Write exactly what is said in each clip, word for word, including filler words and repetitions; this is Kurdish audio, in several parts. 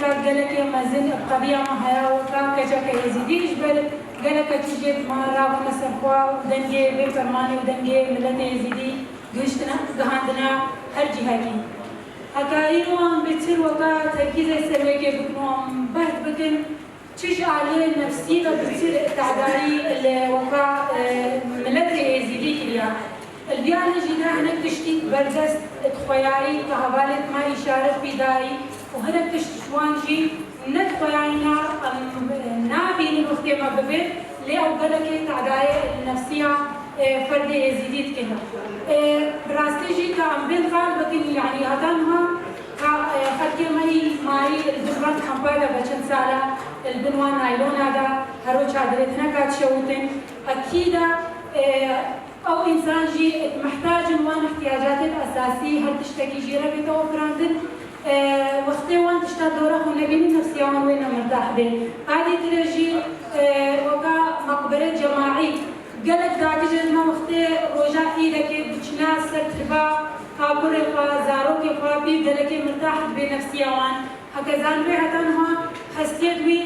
Gelekê mezin bi qediya me heye weka keçeke Êzîdî, ji ber geleke tiştê ma rabûne ser xwe û dengê vê fermanê û dengê miletê Êzîdî gihiştine, gihandine her cihekî. Heta îro em bêtir weka terkîzê ser wê kê bikin û em behs bikin, çi ji aliyê nefsî ve bêtir tehdayî li weka, e, miletê Êzîdî kiriya. Li viya jî de hinek tiştî berdest di xweyayî ke hevalêt me îşaret pê dayî û hinek tişt ji wan jî ne di xweyayî ne, em, e, nabînin wextê me bibe, lê ew gelekê tehdayê nefsiya, e, ferdê Êzîdî dikin. E, bi rastî jî ka em bên qal bikin, yanî heta niha ka, e, xelkê me yî mayî li bin van kampa de be çend sala, li bin wan naylona de, hero çadirê hineka dişewitin. Ekî de, e, ew însan jî mihtac in wan ihtiyacatên esasî, her tiştekî jê re bête ofirandin. E, wextê wan tişta dora xwe nebînin, nefsiya wan wê ne mirtah bê. Adî tire jî, e, weka meqbere cemaî, gelek dakicên me wextê roja îdekê diçine ser tirba, kakurê xwe, zarokê xwe, pî gelekê mirtah dibe nefsiya wan. Heke zanibê heta niha hestiyê wî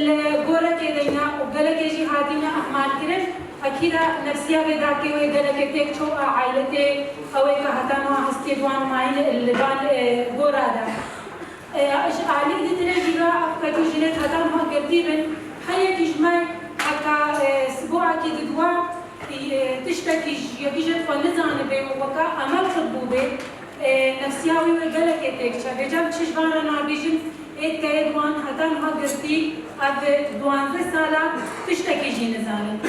li gorekê de yîne û gelekê jî hatîne ehmalkirin, ekî de nefsiya vê dakê wê gelekê têk çû a aîletê, ew ê ke heta niha hestiyê wan mayîne li van, e, gora de. E, ji alî dîtirê jî re ev ketû jinê heta niha girtî bin. Her yekî ji me heta, e, siboakî diduwa, e, tiştekî ji yekî ji xwe nizanibe û weka emel xurt bûbe, e, nefsiya wî wê gelekê têk çe. Vêca çi ji van re nabêjin, êdkeyê di wan heta niha girtî, ev duwanzeh sala tiştekî jî nizanin.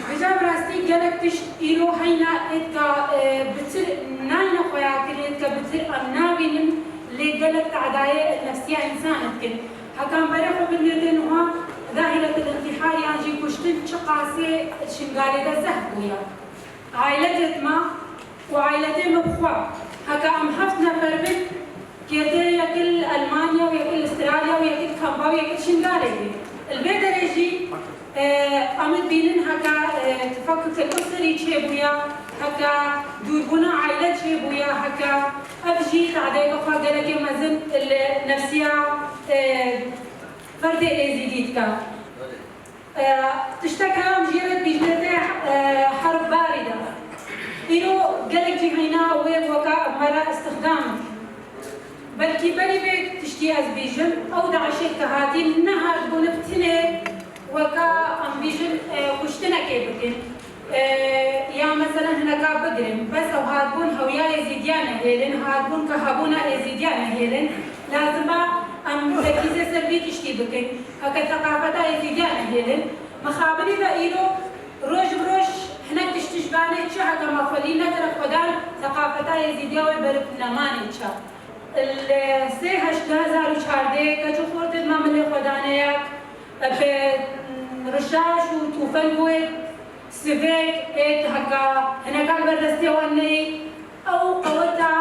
Vêca bi rastî gelek tişt îro heyne êdka, e, bitir nayne xweyakirin, êdka bitir em nabînin, lê gelek tehdayê nefsiya însan dikin. Heka em berê xwe binêrin, niha zahîretil întîhar yan jî kuştin çiqasê Şingalê de zehf bûye. Aîletêt me û aîletê me bi xwe, heka em heft nefer bin, kêrdê yekî li Elmanya û yekî li Australya û yekî li kampa û yekî li Şingalê bî. Li vê derê jî, e, em dibînin heka, e, tefekukel usrî çêbûye, heka dûrbûna aîle çêbûye, heka ev jî tehdayeke xwe gelekê mezin li nefsiya, e, ferdê êzîdî dike. E, tiştek em jê re dibîjinê tê, e, herb barî de. Îro gelek cî heyna wê weka me re îstixdam in. Belkî berî vê tiştî ez bêjim, ew DAIŞê ke hatî nehatibûne bi tinê weka em bêjin, e, kuştinekê bikin. E, ya mesela hineka bigirin, bes ew hatibûn hewiya Êzîdiya nehêlin, hatibûn ke hebûna Êzîdiya nehêlin. Lazim e em terkîzê ser vî tiştî bikin. Heke seqafeta Êzîdiya nehêlin, mixabinî de îro roj bi roj hinek tişt ji banê çi heke me xwelî nekire xwedan seqafeta Êzîdiya wê berif nemanê çi. Li sê heşt du hezar û çardeh keçû xortê me milê xwedanê yek bi rişaş û tûfeng wê sivêk êt heka hineka li ber destê wan neyê. Ew qeweta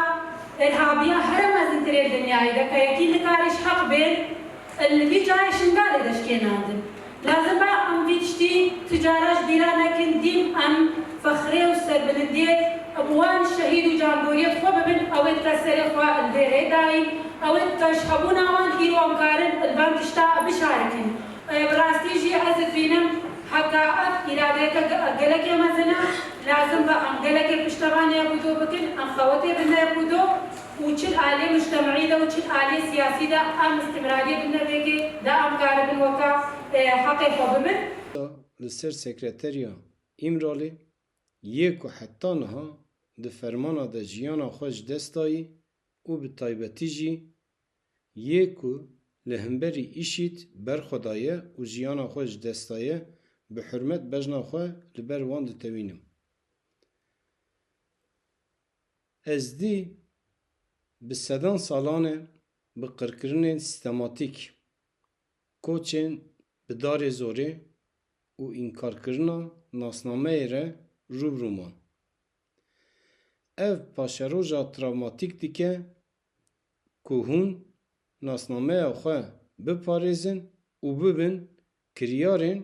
îrhabiya here mezintirê li dinyayê de ke yekî nikarî ji heq bên, li vî cayê Şingalê de şikênandin. Lazim e em vî tiştî tu cara ji bîra nekin, dîm em fexrê û serbilindiyê wan şehîd û canboriyê xwe bibin, ew ê dike serê xwe li vê rê dayîn, ew ê dike ji hebûna wan îro em karin li van tişta bişarikin. E, bi rastî jî ez dibînim heke ev îradeyeke ge-, gelekê mezin e, lazim be em gelekê piştevanê yek û do bikin, em xewetê bine yek û do û çi li aliyê mujtemî de û çi li aliyê siyasî de em îstimrariyê bidine vê kê de em karibin weka, e, heqê xwe bibin. Li ser Sekreteriya Îmralê yê ku heta niha di fermana de jiyana xwe ji dest dayî û bi taybetî jî yê ku li hemberî IŞÎD berxwe daye û jiyana xwe ji dest daye, bi hurmet bejna xwe li ber wan ditewînim. Ezdî bi sedan salan e bi qirkirinên sîstematîk, koçên bi darê zorê û înkarkirina nasnameyê re rû bi rû man. Ev paşeroja travmatîk dike ku hûn nasnameya xwe biparêzin û bibin kiryarên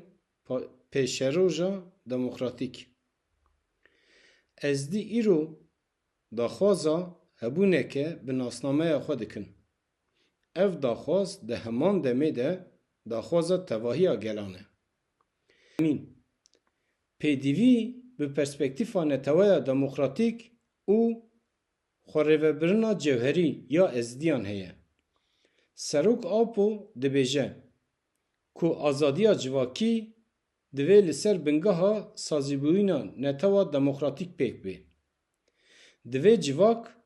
pa-, pêşeroja demokratîk. Ezdî îro daxwaza hebûneke bi nasnameya xwe dikin. Ev daxwaz di heman demê de daxwaza tevahiya gelan e. Mîn. Pêdivî bi perspektîfa neteweya demokratîk û xwerêvebirina cewherî ya Ezdiyan heye. Serok Apo dibêje ku azadiya civakî divê li ser bingeha sazîbûyîna netewa demokratîk pêk bê. Divê civak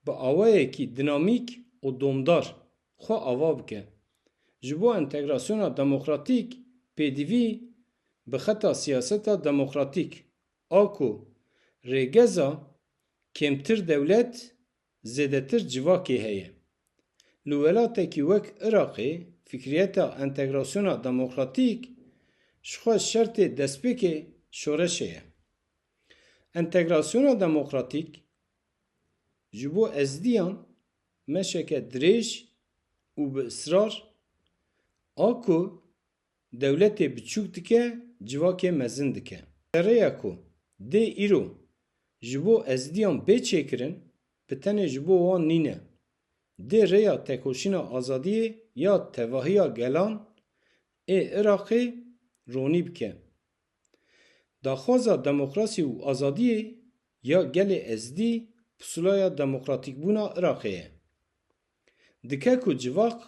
bi awayekî dinamîk û domdar xwe ava bike. Ji bo entegrasyona demokratîk pêdivî bi xeta siyaseta demokratîk a ku rêgeza kêmtir dewlet, zêdetir civakê heye. Li welatekî wek Iraqê fikriyeta entegrasyona demokratîk ji xwe şertê destpêkê şoreşê ye. Entegrasyona demokratîk ji bo Ezdiyan meşeke dirêj û bi israr a ku dewletê biçûk dike, civakê mezin dike. Rêya ku dê îro ji bo Ezdiyan bê çêkirin, bi tenê ji bo wan nîne. Dê rêya tekoşîna azadiyê ya tevahiya gelan ê Iraqê ronî bike. Daxwaza demokrasî û azadiyê ya gelê Ezdî pusulaya demokratîkbûna Iraqê ye. Dike ku civak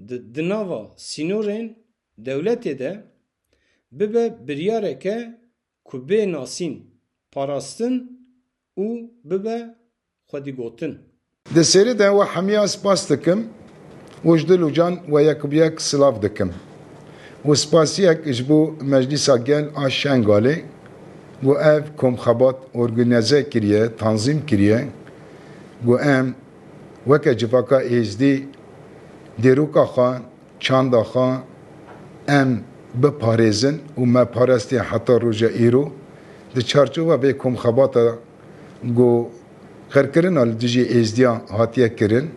di, di nava sînorên dewletê de bibe biryareke ku bê nasîn, parastin û bibe xwedîgotin. Di serî de we hemiya spas dikim û ji dil û can we yek bi yek silav dikim. Û spasiyek ji bo Meclîsa Gel a Şengalê, ku ev komxebat organîze kiriye, tanzîm kiriye, ku em weke civaka Êzdî dîroka xwe, çanda xwe em biparêzin û me parestiye heta roja îro. Di çarçova vê komxebata ku qirkirina li dijî Êzdiya hatiye kirin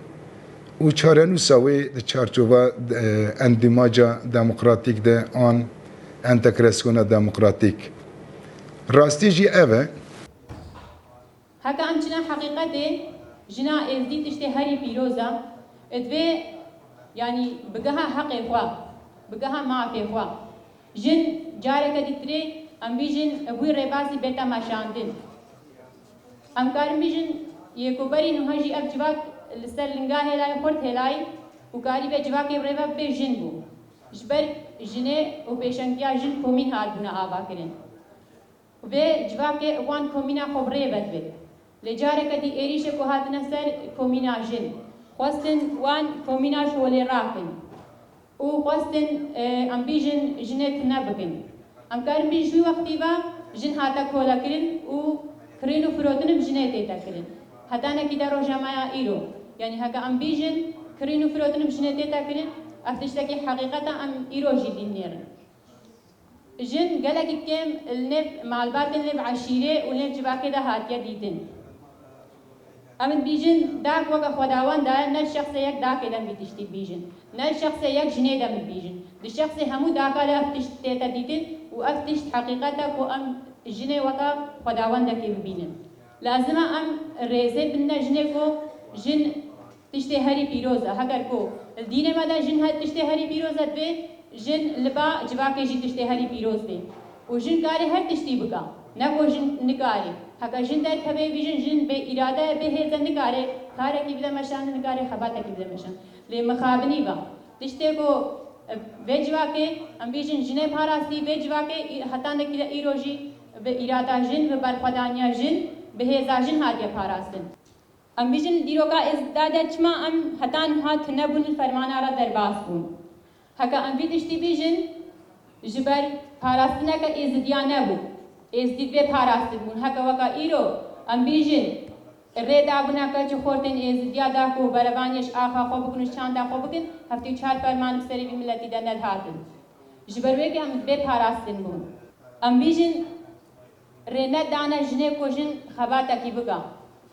û çarenûsa wê di çarçova, e, endîmaca demokratîk de an entegrasyona demokratîk. Rastî jî ev e. Heke em çine heqîqetê, jina Êzdî tiştê herî pîroz e. Divê, yanî, bigeha heqê xwe, bigeha mafê xwe. Jin careke dîtirê, em bîjin, bi wî rêbazî bête meşandin. Em karin bîjin, yê ku berî niha jî ev civak li ser linga hêlayî xurt hêlayî û karî be civakê bi rê ve bibê jin bû. Ji ber jinê û pêşengiya jin komîn hatibûne avakirin. Vê civakê wan komîna xwe bi rê ve dibe. Lê careke dî êrîşê ku hatine ser komîna jin, xwestin wan komîna ji holê rakin û xwestin, e, em bîjin jinê tune bikin. Em karin bîjin ji wî wextî ve jin hate kolekirin û kirîn û firotin bi jinê tête kirin. Hetanekî de roja me ya îro. Yanî heke em bîjin kirîn û firotin bi jinê tête kirin, ev tiştekî heqîqet e, em îro jî dînêrin. Jin gelekî kêm li nêv malbatên, li nêv eşîrê û li nêv civakê de hatiye dîtin. Em dibîjin dak weke xwedawend e, ne şexsê yek dakê de em vî tiştî dibîjin. Ne şexsê yek jinê de em dibîjin. Di şexsê hemû daka de ev tişt tête dîtin û ev tişt heqîqet e ku em jinê weke xwedawendekê bibînin. Lazim e em rêzê bidine jinê ku jin tiştê herî pîroz e. Heger ku li dînê me de jin he-, tiştê herî pîroz e, divê jin li ba civakê jî tiştê herî pîroz bê. Û jin karê her tiştî bike. Ne ku jin nikarê. Heke jin derkeve vî jin, jin bê îrade ye, bê hêz e, nikare karekî bide meşandin, nikare xebatekî bide meşandin. Lê mixabinî be. Tiştê ku, e, vê civakê, em bîjin jinê parastî, vê civakê î-, hetanekî de îro jî bi îrada jin, bi berxwedaniya jin, bi hêza jin hatiye parastin. Em bêjin dîroka Êzidî de çima em heta niha tune bûn, li fermana re derbas bûn. Heke em vî tiştî bêjin, ji ber parastineke Êzidiya nebû. Êzidî divê parastin bûn. Heke weka îro em bêjin, rê dabûna keçûxortên Êzidiya da ku berevaniyê ji axa xwe bikin û ji çanda xwe bikin, heftê û çar ferman bi serê vî miletî de nedihatin. Ji ber wê ke em divê parastin bûn. Em bêjin, rê nedane jinê ku jin xebatekî bike.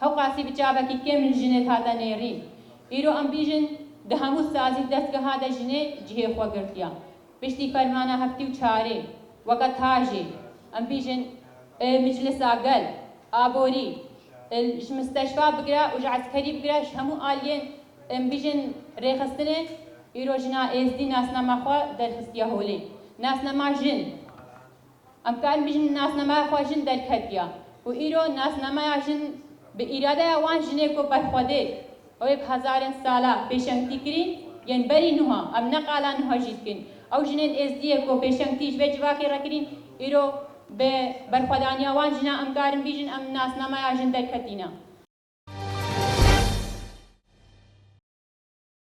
Hewqasî bi çavekî kêm jinê hate nêrîn. Îro em bêjin, di hemû sazî destgeha de jinê cihê xwe girtiye. Piştî fermana heftê û çarê, weke tajê, em bêjin, e, miclisa gel, aborî, e, ji misteşfa bigire û ji eskerî bigire, ji hemû aliyên Em bijin rêxistinê, îro jina êzdî nasnama xwe derxistiya holê. Nasnama jin. Em karin bijin nasnama xwe jin derketiya. Û îro nasnamaya jin bi îradeya wan jinê ku berxwedê, ew ê bi hezarên sala pêşengtî kirîn, yên berî nuha, em ne qala nuha jî dikin. Ew jinên êzdiyê ku pêşengtî ji vê civakê re kirîn, îro bi berxwedaniya wan jina em karin bijin em nasnamaya jin derketîne.